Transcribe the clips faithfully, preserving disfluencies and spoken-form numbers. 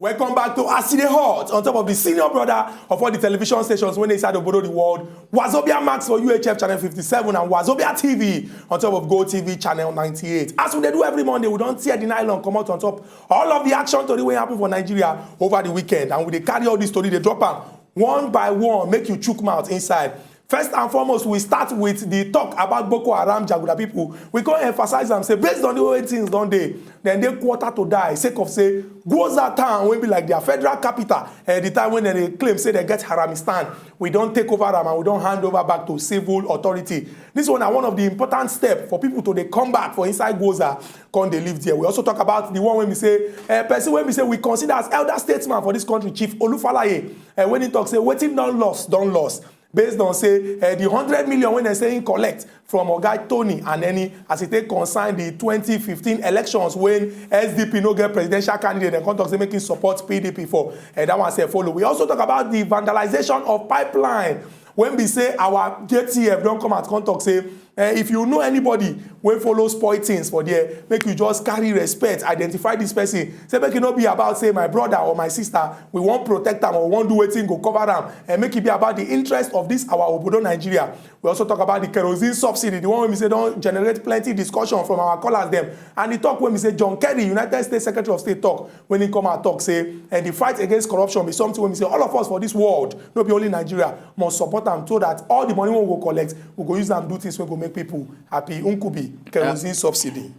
Welcome back to As E Dey Hot on top of the senior brother of all the television stations wey dey inside obodo the world, Wazobia Max for U H F channel fifty-seven and Wazobia T V on top of Go T V channel ninety-eight. As we dey do every Monday, we don tear the nylon comot on top all of the action tori wey happen for Nigeria over the weekend, and we dey carry all this tori dey drop am one by one, make you chook mouth inside. First and foremost, we start with the talk about Boko Haram jaguda people. We come emphasize am say, based on the way things don dey, dem dey quarter to die sake of say Gwoza town, wey be like their federal capital, eh, the time when dem dey claim say dem get Haramistan, we don take over am and we don hand over back to civil authority. This one na one of the important step for people to dey come back for inside Gwoza, come dey live there. We also talk about the one wey be say, eh, person wey be say we consider as elder statesman for this country, Chief Olufalaye, eh, when he talk say wetin don lost, don lost. Based on say, eh, the hundred million wey dem say he collect from Oga Tony Aneni as e take concern the twenty fifteen elections when S D P no get presidential candidate, dem come talk say make he support P D P for, eh, that one sef follow. We also talk about the vandalization of pipeline wey be say our J T F don come out come talk say, eh, if you know anybody wey follow spoil things for there, make you just carry respect, identify this person. Say make e no be about say my brother or my sister, we wan protect am or wan do wetin go cover am, and make e be about the interest of this our obodo Nigeria. We also talk about the kerosene subsidy, the one wey be say don generate plenty discussion from our callers dem, and the talk wey be say John Kerry, United States Secretary of State, talk when he come out talk say, and the fight against corruption be something wey be say all of us for this world, no be only Nigeria, must support am so that all the money wey we go collect, we go use am do things wey go make people happy. Nkubi, kerosene subsidy.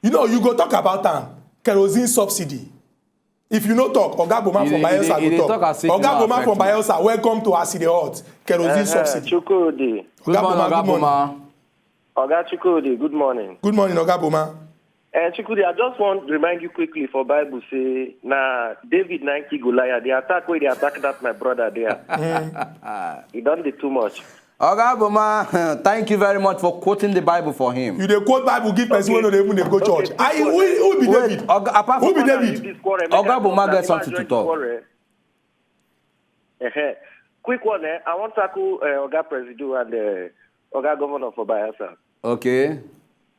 You know, you go talk about am, kerosene subsidy. If you no talk, Oga Boma from Bayelsa go talk. Oga Boma from Bayelsa, welcome to As E Dey Hot. Kerosene subsidy. Chukwudi. Good morning, Oga Boma. Oga Chukwudi, good morning. Good morning, Oga Boma. Uh, Chukwudi, I just want to remind you quickly for Bible say, na David na kill Goliath. The attack wey dey attack that my brother there. E don dey too much. Oga Boma, thank you very much for quoting the Bible for him. You dey quote Bible give person wey no dey even dey go church. I, who, who be David? Oga, apart from David, Oga Boma get something to talk. Quick one, eh? I wan tackle, eh, Oga Presido and, eh, Oga Governor for Bayelsa. Okay.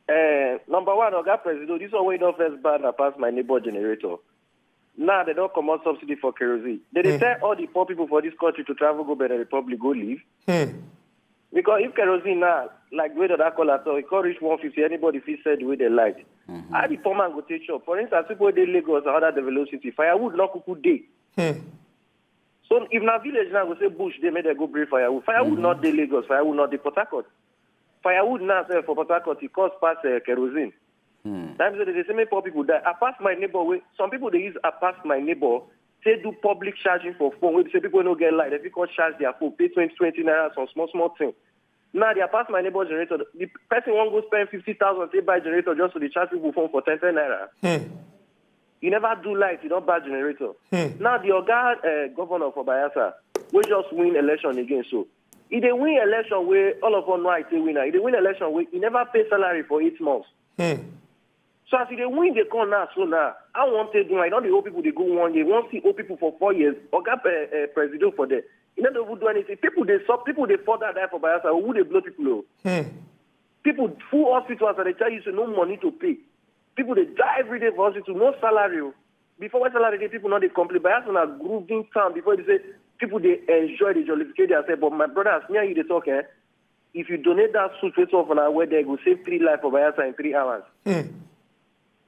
Eh, number one, Oga Presido, this one wey don first ban na pass my neighbor generator. Now they don comot subsidy for kerosene. They dey tell all the poor people for this country to travel go Benin Republic, go live. Because if kerosene now, like the way that caller talk, e come reach one fifty, anybody fit sell the way they like. How the poor man go take chop? For instance, people wey dey Lagos and other developed city, firewood no kuku dey. So if na village now, go say bush dey, make dem go bring firewood. Firewood not dey Lagos, firewood not dey Port Harcourt. Firewood now sef for Port Harcourt, e cost pass, eh, kerosene. That means say they dey say make poor people die. Apart my neighbor wey, some people dey use apart my neighbor take do public charging for phone, wey be say people wey no get light, dem fit come charge their phone, pay twenty, twenty naira, some small, small thing. Now, they pass my neighbor generator. The person wan go spend fifty thousand take buy generator just to dey charge people phone for ten, ten naira. You never do light, you don buy generator. Now, the Oga, eh, governor for Bayelsa, wey just win election again, so e dey win election wey all of us know how e take win am. E dey win election wey e never pay salary for eight months. So as e dey win dey come now, so now, I wan take do am. E don dey owe people dey go one year. Wan see owe people for four years. Oga, eh, eh, Presido for there, e no dey even do anything. People dey sub, people dey fall die die for Bayelsa. Who dey blow people o? People full hospital as I dey tell you, so no money to pay. People dey die every day for hospital, no salary o. Before, when salary dey, people no dey complain. Bayelsa na grooving town. Before, they say people dey enjoy, dey jollificate themselves. But my brother, as me and you dey talk, eh, if you donate that suit wey some of una wear there, e go save three life for Bayelsa in three hours.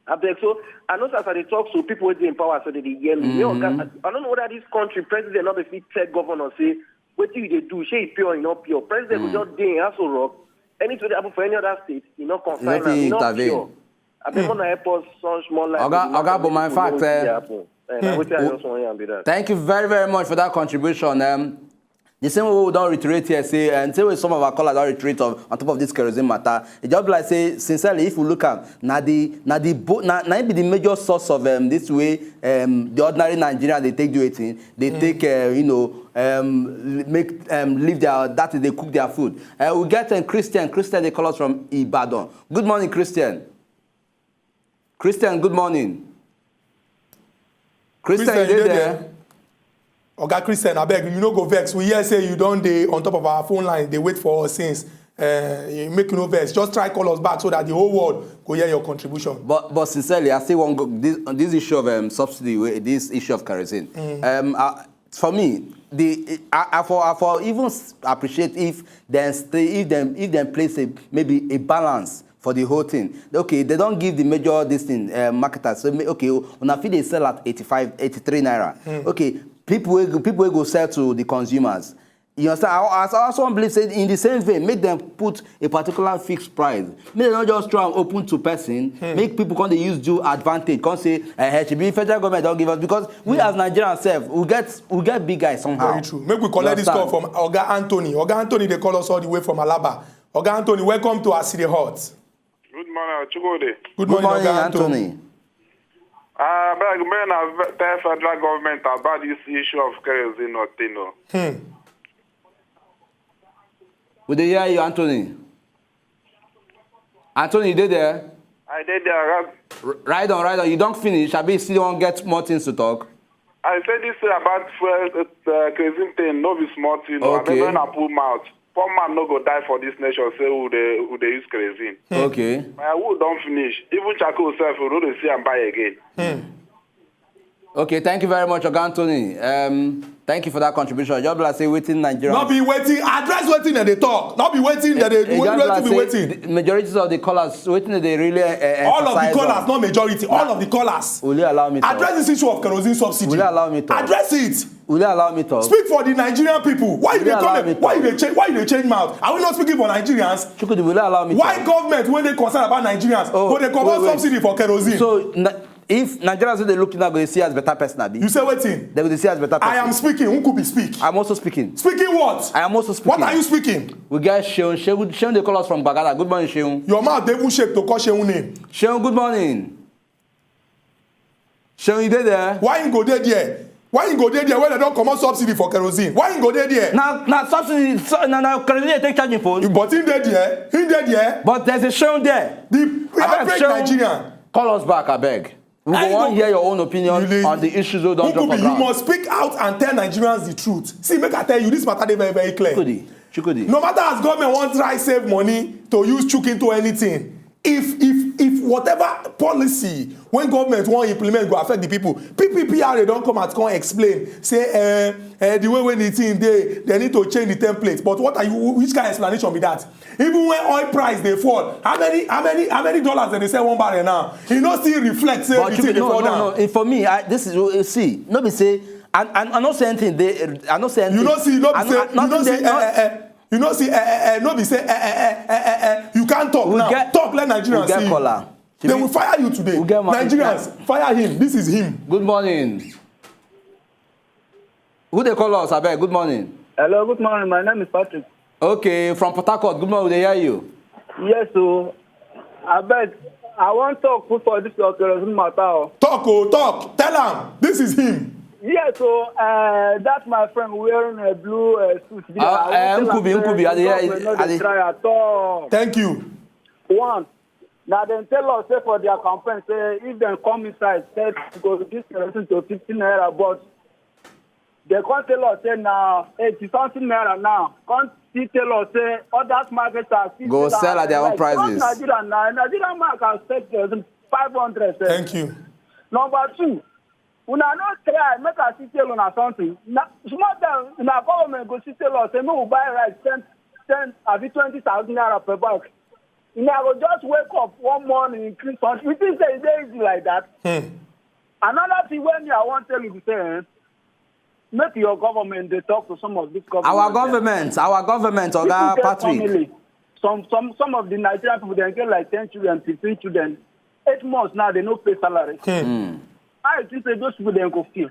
Abeg, so I know as I dey talk, so people wey dey in power, so they dey hear me. Me, Oga, I don't know whether this country president no dey fit tell governor say wetin you dey do, shey e pure or e no pure. President go just dey in Aso Rock. Anything wey dey happen for any other state, e no concern am, e no pure. Abeg, una help us shine more light. Oga, Oga Boma, in fact, eh, eh, na wetin I just wan yarn be that. Thank you very, very much for that contribution. Um, the same way we don reiterate here, say, and same way some of our callers don reiterate on, on top of this kerosene matter, e just be like say, sincerely, if we look am, na the, na the bo-, na, na im be the major source of, um, this way, um, the ordinary Nigerian dey take do wetin, dey take, uh, you know, um, l-, make, um, live their, that is, dey cook their food. Uh, we get, um, Christian. Christian dey call us from Ibadan. Good morning, Christian. Christian, good morning. Christian, you dey there? Oga Christian, abeg, you no go vex. We hear say you don dey on top of our phone line, dey wait for us since. Uh, make you no vex. Just try call us back so that the whole world go hear your contribution. But but sincerely, I still want go, this this issue of um, subsidy, wey- this issue of kerosene. Um, uh, for me, the I, I for I for even s- appreciate if then stay if them if them place a maybe a balance for the whole thing. Okay, they don't give the major this thing uh, marketers. So may- okay, una fit dey sell at eighty-five, eighty-three naira. Okay, people wey go- people wey go sell to the consumers. You understand? I, I also believe say in the same vein, make them put a particular fixed price. Make dem no just throw am open to person. Make people come dey use do advantage. Come say, eh, eh, shebi federal government don give us because we as Nigerians sef, we get we get big eye somehow. Very true. Make we collect this call Understand? From Oga Anthony. Oga Anthony, they call us all the way from Alaba. Oga Anthony, welcome to Aside Hot. Good morning, Chukwudi. Good Good morning, morning, Oga Anthony. Uh, beg, may I tell federal government about this issue of kerosene or thing. Oh. Hmm. We dey hear you, Anthony. Anthony, you dey there? I did there. R- ride on, ride on. You don't finish. I be still don't get more things to talk. I said this thing about fuel, uh, kerosene thing, no be small thing. No. Okay. I don't know pull mouth. Poor man no go die for this nation. Say who they who they use kerosene. Okay. My wood don't finish. Even charcoal self, we no dey see and buy again. Okay, thank you very much, Oga Anthony. Um, thank you for that contribution. Just like say wetin Nigeria. Not be waiting. Address waiting that they talk. Not be waiting that they E wait, just waiting like be say waiting. The majority of the callers, wetin they really uh, All of the emphasize callers, on. Not majority. All of the callers. Will you allow me talk? Address this issue of kerosene subsidy. Will you allow me talk? Address it. Will you allow me talk? Speak for the Nigerian people. Why you Will dey you allow come? me Why you talk? Dey change? Why you dey change mouth? Are we not speaking for Nigerians? Chukwudi, will you allow me Why talk? Government when they concern about Nigerians, Oh, but they comot wait, wait. Subsidy for kerosene? So na, if Nigerians wey dey look now go dey see as better person, abi? You say waiting. They go dey see as better person. I am speaking. Who could be speak? I'm also speaking. Speaking what? I am also speaking. What are you speaking? We get Seun. Seun, Seun dey call us from Gbagada. Good morning, Seun. Your mouth dey even shake to call Seun name. Seun, good morning. Seun, you dey there? Why you go dey there? Why you go dey there when they don't comot subsidy for kerosene? Why you go dey there? Na na subsidy so, na na kerosene dey take charge him phone. But him dey there. Him dey there. But there's a Seun there. The Abeg, average Seun, Nigerian. Call us back, abeg. We I go wan know. Hear your own opinion You dey- on the issues wey don Who drop could for be? You ground. Must speak out and tell Nigerians the truth. See, make I tell you, this matter dey very, very clear. Chukwudi, Chukwudi. No matter as government wan try save money to use chook into anything, if if if whatever policy when government wan implement go affect the people, P P P R A don come out come explain say eh, eh, the way wey the thing dey, they need to change the template. But what are you? Which kind of explanation be that? Even when oil price dey fall, how many how many how many dollars dem dey sell one barrel now? E no still reflect say But the you thing dey no fall no down. No. Eh, for me, I, this is uh, see. No be say I I I no say anything. Dey I no say anything. You no see, no be I say, I- you no nothing see, dey- eh, no- eh, eh, you no see, eh, eh, eh, no be say, eh, eh, eh, eh, eh, you can't talk We now. Get, Talk, let we Nigerians get see. Caller. They will fire you today. We get ma- Nigerians, fire him. This is him. Good morning. Who dey call us? Abeg, good morning. Hello, good morning. My name is Patrick. Okay, from Port Harcourt. Good morning, we dey hear you. Yes, so I beg, I want talk put for this your kerosene matter. Oh. Talk, oh, talk. Tell him. This is him. Yes, so uh, that's my friend wearing a blue uh, suit. There. Ah, I eh, want tell Nkubi, am say Nkubi, I dey hear- government no I dey dey- try at all. Thank you. One, now dem tell us say for their campaign say if dem come inside, say go reduce kerosene to fifty naira, but they come tell us say na eighty something naira now. Come still tell us say others markets are still Go sell sell at their own like, prices. Nigeria now, Nigerian market can sell kerosene five hundred. Sef. Thank you. Number two, una no try make I still tell una something. Na small time una government go still tell us say make we buy rice ten, ten abi twenty thousand naira per bag. Una go just wake up one morning increase something. You think say e dey easy like that? Hmm. Another thing wey me I wan tell you be say, eh, make your government dey talk to some of these government. Our Dem. Government, our government, People Oga get Patrick. Family. Some some some of the Nigerian people dem get like ten children, fifteen children. Eight months now they no pay salary. Hmm. I think say those people dem go feel.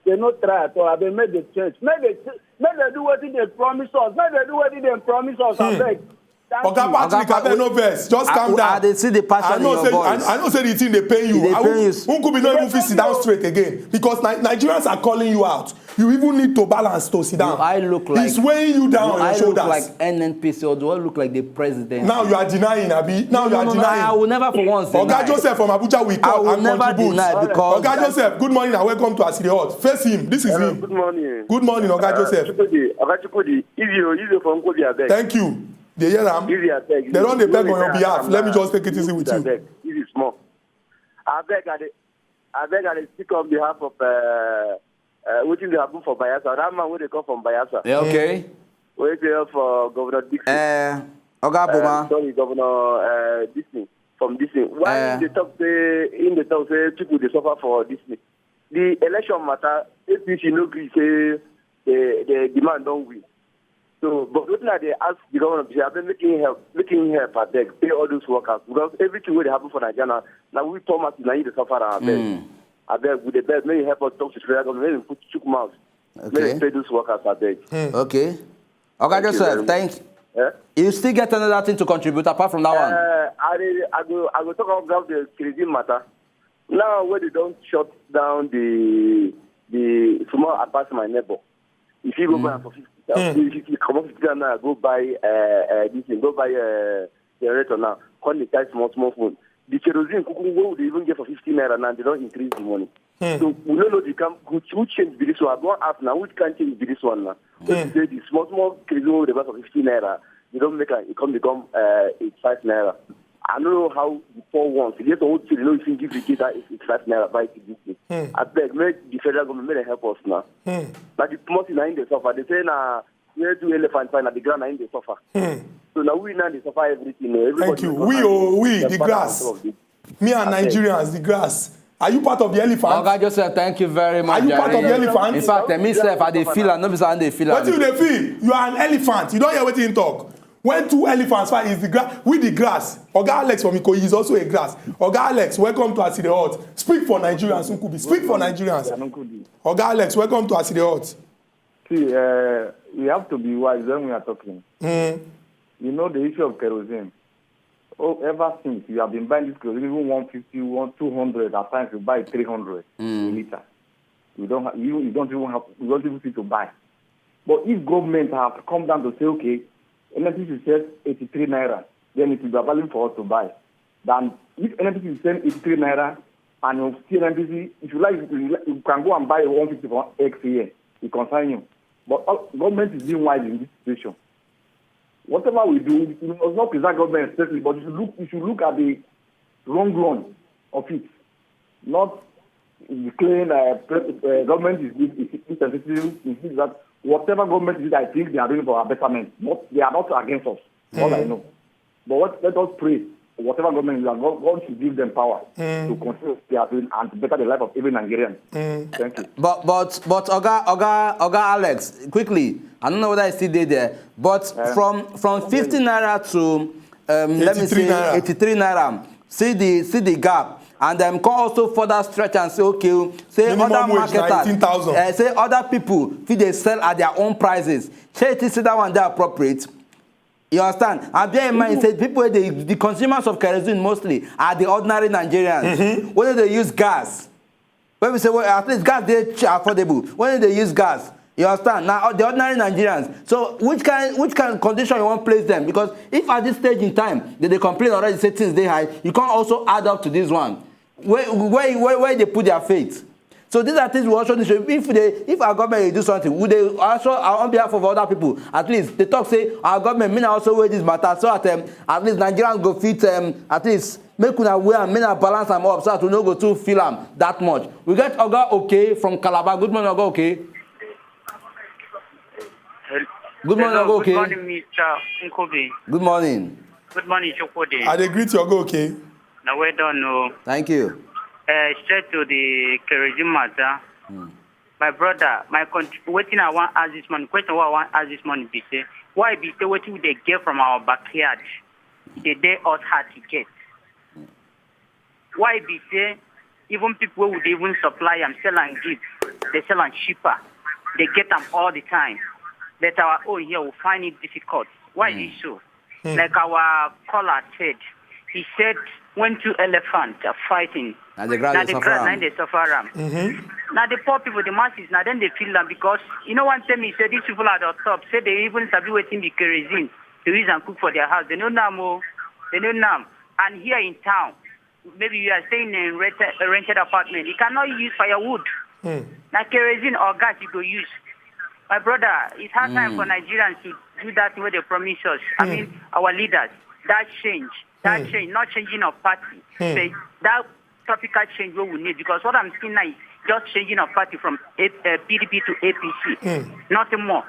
They no try at all. Abeg make they change. Make they make they do wetin they promise us. Make they do wetin they promise us. Hmm. Abeg. Thank Oga you. Patrick, Oga Pa- abeg no vex. Just I- calm I down. dey see the passion I know in your say voice. I, I know say the thing dey pain you. E dey I pain won't- you. Nkubi no even fit sit down straight again because Ni- Nigerians are calling you out. You even need to balance to sit down. Do I look like? He's weighing you down Do on I your shoulders. Look like N N P C or do I look like the president? Now you are denying, abi? Now No, you are no, no, denying. I will never for once deny. Oga Joseph from Abuja will I call will and never contribute. deny because Oga Joseph, good morning and welcome to Aside Hot. Face him. This is Hello, him. Good morning. Good morning, Oga Joseph. Chukwudi, Oga Chukwudi, if you, if you from Nkubi, abeg. Thank you. Dey hear am? Easy abeg. They don dey beg on your behalf. Let me just take it easy with you. Abeg, easy small. Abeg, I dey, abeg, I dey speak on behalf of uh, uh, wetin dey happen for Bayelsa. That man wey dey come from Bayelsa. Yeah, okay. Wey dey help for Governor Dixon. Uh, Oga Uh, Boma. Sorry, Governor uh, Dixon from Dixon. Why Eh. He dey talk say, he dey talk say people dey suffer for Dixon. The election matter, A P C no gree say the the demand don win. So, but wetin I dey ask the governor be say, abeg make him help, make him help abeg pay all those workers because everything wey dey happen for Naija na na we poor masses na him dey suffer am abeg. Abeg we dey beg make him help us talk to the federal government make him put chook mouth make Okay. dem pay those workers abeg. Okay. Oga Thank you very Joseph, much. thank you. Eh? You still get another thing to contribute apart from that one. Uh, I dey I go I go talk about the kerosene matter. Now wey they don shut down the the small I pass my neighbor. If you go buy am for fifty thousand, if you comot fifty thousand naira go buy uh, uh, this thing, go buy uh, generator now. Come dey carry small small phone. The kerosene kuku wey we dey even get for fifty naira now, they don increase the money. So we no know the kind good who change be this one. I wan ask now, which kind change be this one now? So you say the small small kerosene wey we dey buy for fifty naira, they don make am e come become uh, eighty five naira. I no know how the poor ones, the get old children, no even give the kid that eighty five naira buy this thing. Abeg make the federal government make dem help us now. Na the small thing na im dey suffer. They say na where two elephant find na the ground na im dey suffer. So na we now dey suffer everything. Oh. Everybody Thank you. dey go We hang oh, we their the back grass. on top of it. Me and Abeg. Nigerians, the grass. Are you part of the elephant? Oga Joseph, thank you very much. Are you part of the Jare. elephant? In fact, eh, me sef, I dey feel am. No be so I dey feel Wetin you am. dey feel? You are an elephant. You don hear wetin he talk. When two elephants fight, is the grass. We the grass. Oga Alex from Ikoyi is also a grass. Oga Alex, welcome to Aside Hot. Speak for Nigerians, Nkubi. Speak for Nigerians. Oga Alex, welcome to Aside Hot. See, uh, we have to be wise when we are talking. You know the issue of kerosene. Oh, ever since you have been buying this kerosene, even one fifty, one, two hundred, at times you buy three hundred a liter. You don't, ha- you, you don't even have, you don't even see to buy. But if government have come down to say, okay, N N P C says eighty-three naira, then it will be available for us to buy. Then if N N P C is saying eighty-three naira, and you see N N P C, if you like, you, like- you can go and buy one fifty for X here. It concern you. But all, government is being wise in this situation. Whatever we do, we must not criticize government especially, but you should look, you should look at the long run of it. Not declaring uh, pre- uh, government is, is, is insensitive, is this, that. Whatever government is, I think they are doing for our betterment. Not, they are not against us. All I know. But what, let us pray. Whatever government is, God, God should give them power to continue what they are doing and to better the life of every Nigerian. Thank you. But but but Oga Oga Oga Alex, quickly. I don't know whether I still dey there, but from from fifty naira to um, let me Eighty-three say naira. Eighty-three naira. See the see the gap, and dem come also further stretch and say okay, say Minimum other wage na marketers, eighteen thousand. Eh, say other people fit dey sell at their own prices. Shey you think say that one dey appropriate? You understand? And bear in mind say people wey dey the consumers of kerosene mostly are the ordinary Nigerians wey no dey use gas. When we say well, at least gas dey ch- affordable. When no dey use gas, you understand? Na the ordinary Nigerians. So which kind which kind condition you wan place them? Because if at this stage in time they dey complain already say things dey high, you come also add up to this one. Where where where, where they put their faith? So these are things we also need to if they if our government dey do something, we dey also uh, on behalf of other people at least dey talk say our government make na also weigh this matter so that um, at least Nigerians go fit um, at least make una weigh am make na balance am up so that we no go too feel am that much. We get Oga Oke from Calabar. Good morning, Oga Oke. Good morning, Hello, Oga good Oke. Morning, Mister Nkobe. Good morning. Good morning, Chokode. I dey greet you, Oga Oke. Now, well done. No. Thank you. Uh, straight to the kerosene matter. My brother, my con- wetin I wan ask this morning, question wey I wan ask this morning be say, why be say wetin we dey get from our backyard, dey dey us hard to get? Why be say even people wey we dey even supply am, sell am give, dey sell am cheaper, dey get am all the time. But our own here, we find it difficult. Why is it so? Like our caller said, he said when two elephants are fighting, Na the grass na dey the suffer grass am. Na im dey suffer am. Na the poor people, the masses, na dem dey feel am because you know one tell me say these people are the top, say they even sabi wetin be kerosene to use and cook for their house. They no know am o, they no know am. And here in town, maybe you are staying in rented, a rented apartment, you cannot use firewood. Na kerosene or gas you go use. My brother, it's hard time for Nigerians to do that thing wey they promise us. I mean, our leaders, that change, that change, not changing of party. But that topical change wey we need, because what I'm seeing now is just changing of party from A- uh, P D P to A P C. Nothing more.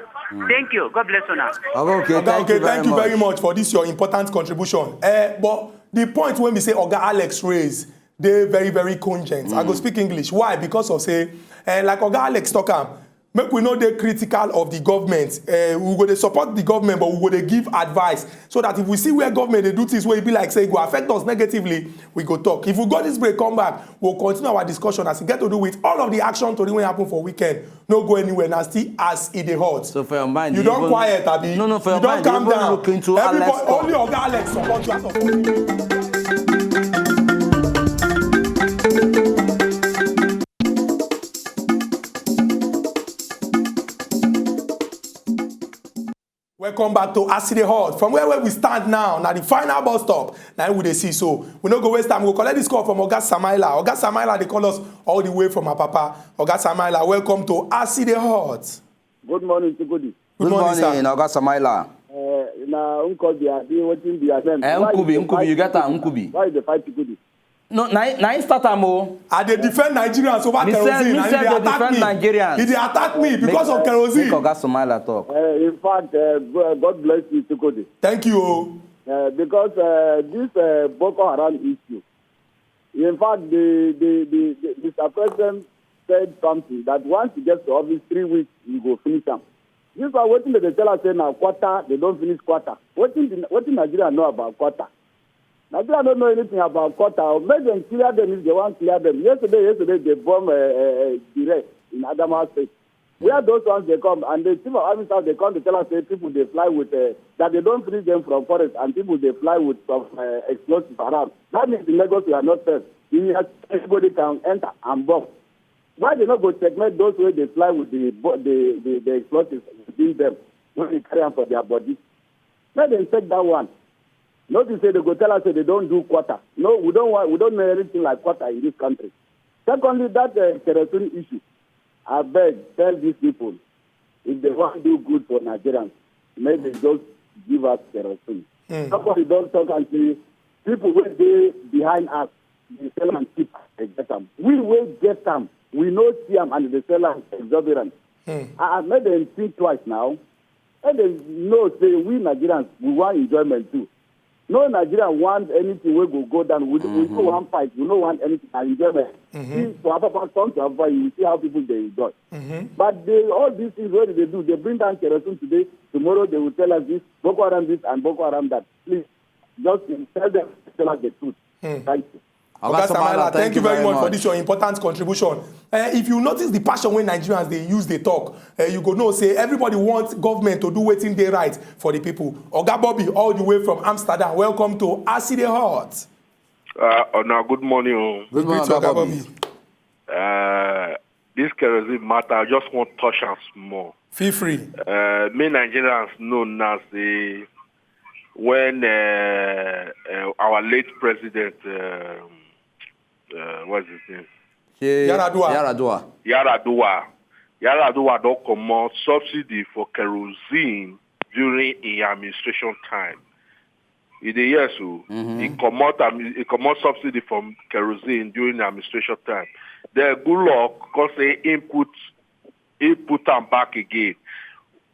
Thank you. God bless you now. Okay, Okay, okay, thank you very much for this your important contribution. Uh, but the point when we say Oga Alex raise, they very very cogent. I go speak English. Why? Because of say, uh, like Oga Alex talk am, make we know they critical of the government. Uh, we go to support the government, but we go to give advice so that if we see where government they do things where it be like say it go affect us negatively, we go talk. If we go this break, come back, we'll continue our discussion as it get to do with all of the action to do what happen for weekend. No go anywhere now, still as it dey hot. So for your mind, you you don't even- quiet, Abi. No, no, for you your don't mind, calm you even down. Look into Everybody, Alex talk. Only Oga Alex support you as of Welcome back to Aside Hall. From where, where we stand now, now the final bus stop. Now we dey see. So we no go waste time. We'll collect this call from Oga Samaila. Oga Samaila, they call us all the way from Apapa. Oga Samaila, welcome to Aside Hall. Good morning, Chukudi. Good morning, sir. Oga Samaila. Uh, na Uncle Biabi, wetin be your name? Eh, Why Nkubi, you dey Nkubi, you fight get am, Chukudi? Nkubi. Why you dey fight Chukudi? No, na na him start am o. I dey defend Nigerians over Me sef- kerosene. me And he sef dey dey attack defend me. Nigerians. He dey attack me because of kerosene. Make Oga Samaila talk. Uh, in fact, uh, go- God bless you, Chukudi. Thank you. Oh. Uh, because uh, this uh, Boko Haram issue, in fact, the, the, the, the Mister President said something that once he gets to office, three weeks, he go finish am. This one, wetin dem dey tell us say na quarter, they don finish quarter. Wetin the, wetin Nigeria know about quarter? Nigeria don't know anything about quarter. Make dem clear them if they want clear them. Yesterday, yesterday they bomb uh, uh, the rest in Adamawa State. Where those ones they come and the chief of army staff they come to tell us say people they fly with uh, that they don't free them from forest and people they fly with some uh, explosives around. That means in Lagos we are not safe. In Nigeria, anybody can enter and bomb. Why they not go checkmate those where they fly with the bo- the the, the explosives within them when they carry them for their body? Let them take that one. Not to say they go tell us that they don't do quarter. No, we don't want we don't know anything like quarter in this country. Secondly, that uh, kerosene issue. I beg, tell these people if they want to do good for Nigerians, may they just give us kerosene. Somebody don't talk and say people wey dey behind us dey sell am cheap dey get am. We wey get am, we no see am and dey sell am exorbitant. Ah, make dem think twice now. Make dem know say we Nigerians we want enjoyment too. No Nigeria want anything wey go go down. We, we no want fight. We no want anything. Na enjoyment. See, for Apapa, come to Apapa, you see how people dey enjoy. But they, all these things wey they do, they bring down kerosene today. Tomorrow they will tell us this, Boko Haram this and Boko Haram that. Please, just tell them, tell us the truth. Thank you. Oga Samaila, thank you very much for this your important contribution. Uh, if you notice the passion wey Nigerians dey use dey talk, uh, you go know say everybody wants government to do wetin dey right for the people. Oga Bobby, all the way from Amsterdam, welcome to Aside Hot. Uh, oh, now, good morning. Oh. Good morning, Greet you, Oga Bobby. Uh, this kerosene matter, I just want to touch on small. Feel free. Uh, me Nigerians know now say when uh, uh, our late president, um uh, what's his name? Shey Yar'Adua. Yar'Adua. Yar'Adua. Yar'Adua don comot subsidy for kerosene during im administration time. E dey hear so. E comot am. E comot subsidy from kerosene during the administration time. Then Goodluck come say im put im put am back again.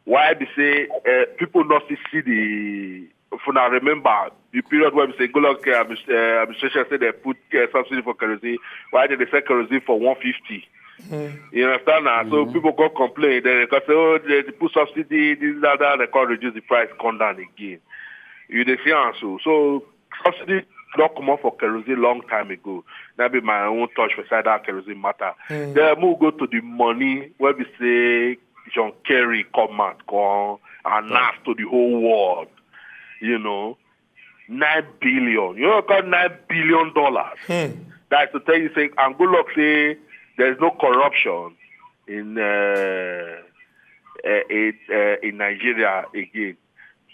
Why be say uh, people no still see the if una remember the period wey be say Goodluck uh, admis- uh, administration say they put uh, subsidy for kerosene, why they dey sell kerosene for one fifty? You understand now? So people come complain. Then they come say, oh, they put subsidy, this, that, that. They come reduce the price, come down again. You dey see am so. So subsidy don comot for kerosene long time ago. That be my own touch for side that kerosene matter. Then we go to the money wey be say John Kerry come out come announce to the whole world. You know, nine billion. You know, call nine billion dollars. That's to tell you, say, and Goodluck say there's no corruption in uh, uh, in, uh, in Nigeria again.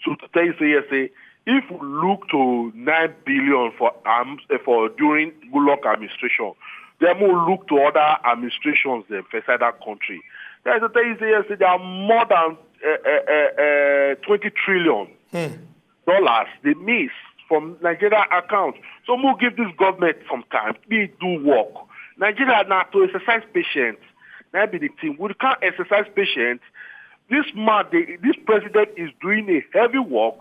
So to tell you, say yes, say if we look to nine billion for arms uh, for during Goodluck administration, then we look to other administrations then inside that country. That's the thing. Say yes, there are more than uh, uh, uh, uh, twenty trillion dollars they miss from Nigeria account. So we'll give this government some time. We do work. Nigeria now to exercise patience. That be the thing. We can't exercise patience. This man, the, this president is doing a heavy work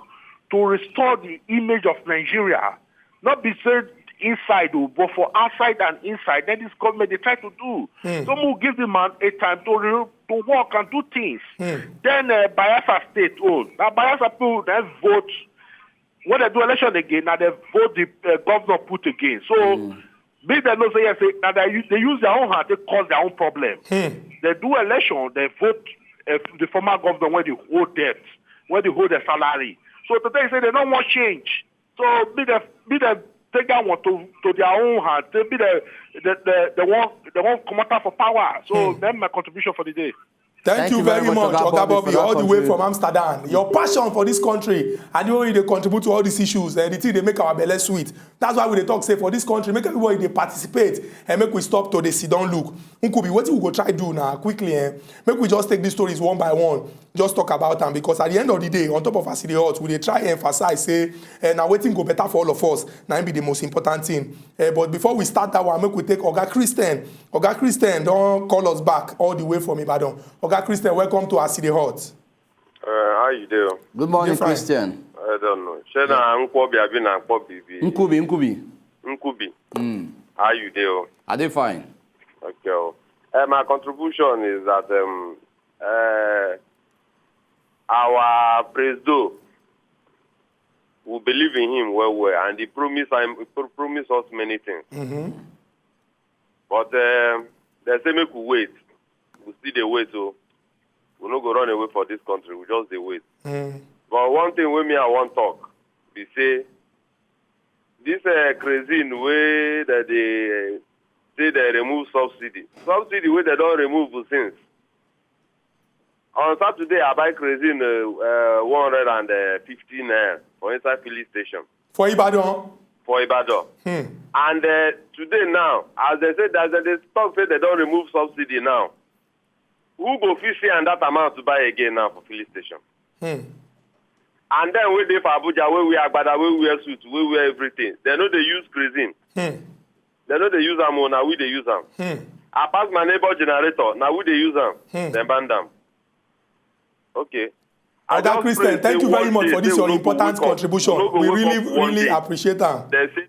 to restore the image of Nigeria. Not be said inside, oh, but for outside and inside. That this government they try to do. So we'll give the man a time to re- to work and do things. Then uh, Bayelsa State, oh, now Bayelsa people they vote when they do election again. Now they vote the uh, governor put again. So be they know say yes, say, now they, u- they use their own hand to cause their own problem. They do election, they vote uh, the former governor when they hold debt, when they hold their salary. So today say they don't want change. So be the be the take that one to, to their own hand. They be the the the, the one the one come out for power. So then my contribution for the day. Thank, you very much, Oga Bobby, all the way from Amsterdam. Your passion for this country and the way they contribute to all these issues, eh, the thing they make our belly sweet. That's why we dey talk say for this country, make everybody they participate and make we stop to the sit down look. Nkubi, what we go try do now quickly? Eh? Make we just take these stories one by one, just talk about them because at the end of the day, on top of us, the hot, we dey try emphasize say, eh, now waiting go better for all of us. Now be the most important thing. Eh, but before we start that one, make we take Oga Christian. Oga Christian don't call us back all the way from Ibadan. Oga Christian, welcome to Aside Hot. Uh, how you do? Good morning, Christian. I don't know. Shey na Nkwobi abi na Nkwobi be? Nkubi, Nkubi. Nkubi. How you do? Are they fine? Okay. Oh. Uh, my contribution is that um, uh, our Presido, we believe in him well, well, and he promised, him, he pro- promised us many things. But um, they say make we wait. We still dey wait, so we no go run away for this country. We just dey wait. But one thing wey me I wan talk be say this uh, crazy wey that they uh, say they remove subsidy. Subsidy wey they don remove since. On Saturday, I buy crazy uh, uh, one hundred and fifty naira for inside filling station For Ibadan, for Ibadan. And uh, today now, as they say that they talk say they don't remove subsidy now, who go fit see and that amount to buy again now for filling station? And then we dey for Abuja, we wear agbada, we wear suit, we wear everything. They know they use crazy. They know they use am, oh, now we they use am. I pass my neighbor generator, now we they use am. Then ban them. Okay. I Oga just Christian, pray thank say you very one much day for this say your we no go important wake up, contribution. we no go We wake really, up one really day. Appreciate them. They say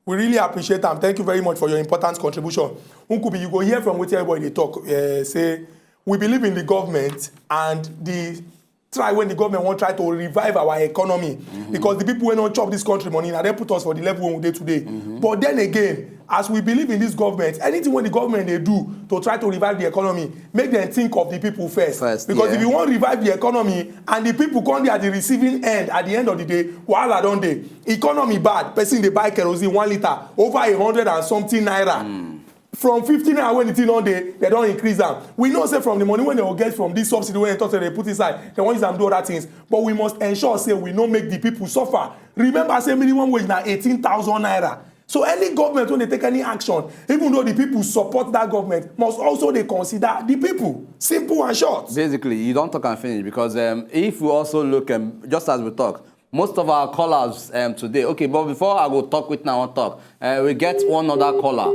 We really appreciate them. Thank you very much for your important contribution. Nkubi, you go hear from what everybody they talk. Uh, say we believe in the government and the try when the government won't try to revive our economy because the people when don't chop this country money now they put us for the level we dey today. But then again, as we believe in this government, anything when the government they do to try to revive the economy, make them think of the people first. First, Because yeah. If you want to revive the economy and the people come there at the receiving end at the end of the day, wahala don dey. Economy bad, person dey buy kerosene one litre over a hundred and something naira. From fifty naira when the thing don dey, they don increase am. We know say from the money when they go get from this subsidy when they talk say they put inside, they wan use am do other things. But we must ensure say we no make the people suffer. Remember say minimum wage na eighteen thousand naira. So any government when they take any action, even though the people support that government, must also they consider the people. Simple and short. Basically, you don't talk and finish because um, if we also look, um, just as we talk, most of our callers um, today. Okay, but before I go talk with now on talk, uh, we get one other caller.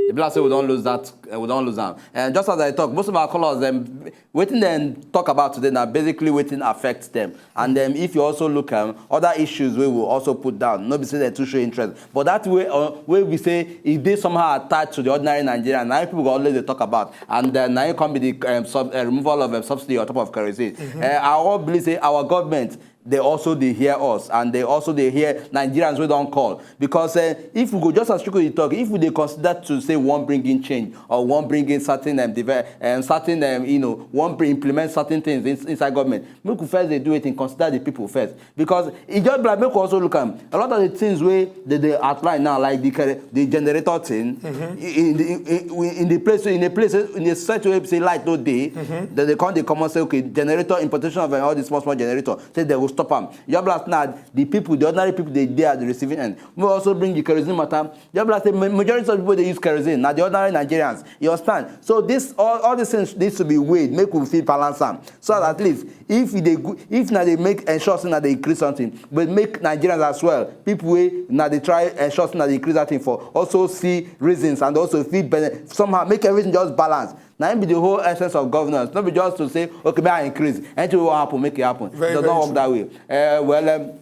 The black say we don't lose that, uh, we don't lose that. And just as I talk, most of our callers, um, waiting them talk about today now basically waiting affects them. And then if you also look um, other issues, we will also put down. No be say they too show interest, but that way, uh, way we say if they somehow attached to the ordinary Nigerian, now people go always dey talk about, and then now it can be the um, sub, uh, removal of um, subsidy on top of kerosene. Uh, I all believe say our government they also they hear us and they also they hear Nigerians we don't call because uh, if we go just as quickly talk if we they consider to say one bringing change or one bringing certain um, devi- um, certain um, you know one bring, implement certain things in, inside government make we first they do it and consider the people first because it just be like make we also look at a lot of the things we they, they outline now like the kere- the generator thing in the in, in, in the place in a place in a such way say light no day then they come they come and say okay generator importation of uh, all the small small generator say they will stop am. Just be like say na the people, the ordinary people, dey dey at the receiving end. Make we also bring the kerosene matter. Just be like say ma-, majority of people dey use kerosene na the ordinary Nigerians. You understand? So this, all, all these things needs to be weighed, make we fit balance am. So that at least if e dey go, if na dey make ensure say na dey increase something, but make Nigerians as well, people wey na dey try ensure say na dey increase that thing for, also see reasons and also fit bene-, somehow make everything just balance. Na im be the whole essence of governance. No be just to say, "Okay, make I increase." Anything wey wan happen, make e happen. Very, it does very not work true. That way. Uh, well, um,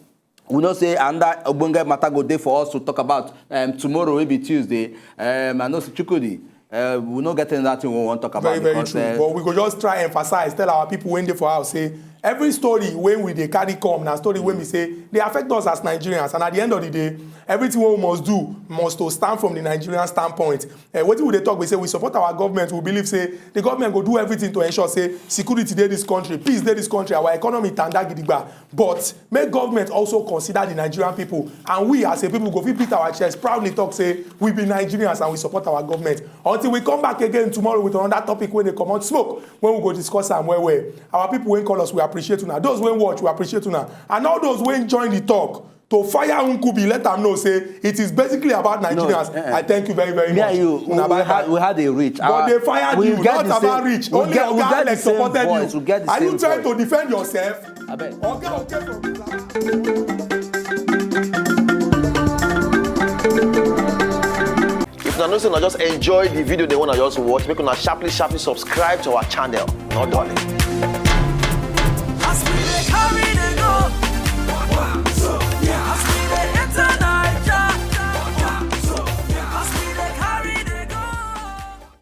we know say another ogbonge matter go dey for us to talk about, um, tomorrow, wey be Tuesday. Um, I know say Chukwudi, uh, we no get another thing we wan talk about. Very, very because, true. Uh, But we go just try emphasize, tell our people wey dey for house say every story wey we dey carry come na story wey we say dey affect us as Nigerians, and at the end of the day, everything wey we must do must to stand from the Nigerian standpoint. Uh, wetin we dey talk be say we support our government. We believe say the government go do everything to ensure say security dey this country, peace dey this country, our economy tanda gidigba. But make government also consider the Nigerian people, and we as a people go fit beat our chest, proudly talk say we be Nigerians and we support our government. Until we come back again tomorrow with another topic wey dey comot smoke, when we go discuss am well well. Our people wey call us, we appreciate una. Those wey watch, we appreciate una. And all those wey join the talk, to fire Nkubi, let am know say it is basically about Nigerians. Eh, eh. I thank you very, very much. Me and you, we, we had a reach. But they fired you, not about reach. Only Oga Alex supported you. Are you trying to defend yourself? Abeg. Oga Oke from If una know say una just enjoy the video, the one I just watch, make una sharply, sharply subscribe to our channel. No darling.